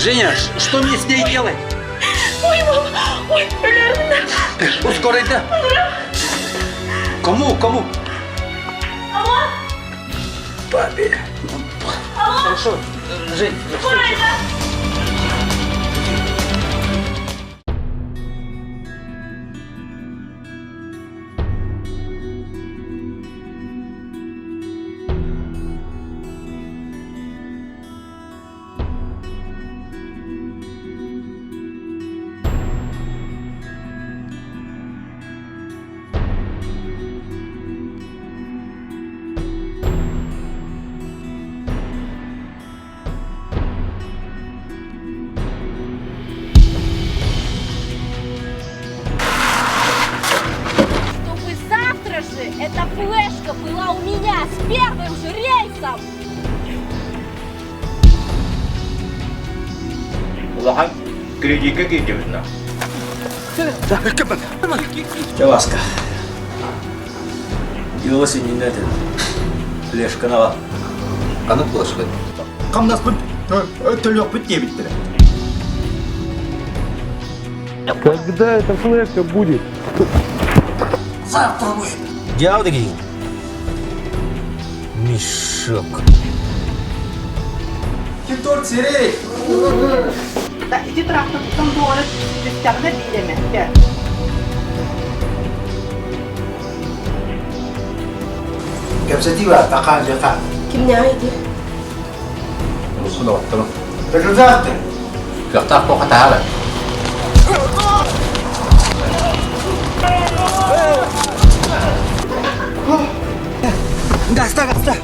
Женя, что мне с ней делать? Ой, мама, ой, өлөрүм. Скорайда. Кому, кому? Алло? Папе. Алло? Хорошо, Жень. Скорайда. Чтобы завтра же эта флешка была у меня с первым же рейсом! Улахан кредикка киирдибитна. Чаваска. Дела синнинэ этин. Флешканы аҕал. Аны флешка. Хамнаспыт төлүөхпүт диэбиттэрэ. Когда эта флешка будет? Завтра будет. Дьявол дигин. Мешок. Ким торт сирей? Ити тракторыттан туора түстэҕинэ биирэмэттэр. Кэпсэтии бар, такаан дьака. Кимнээх ити? Олусун оҕоттору. Дакырдаахты. Кыахтаах буоха таһаара. Гаста, гаста.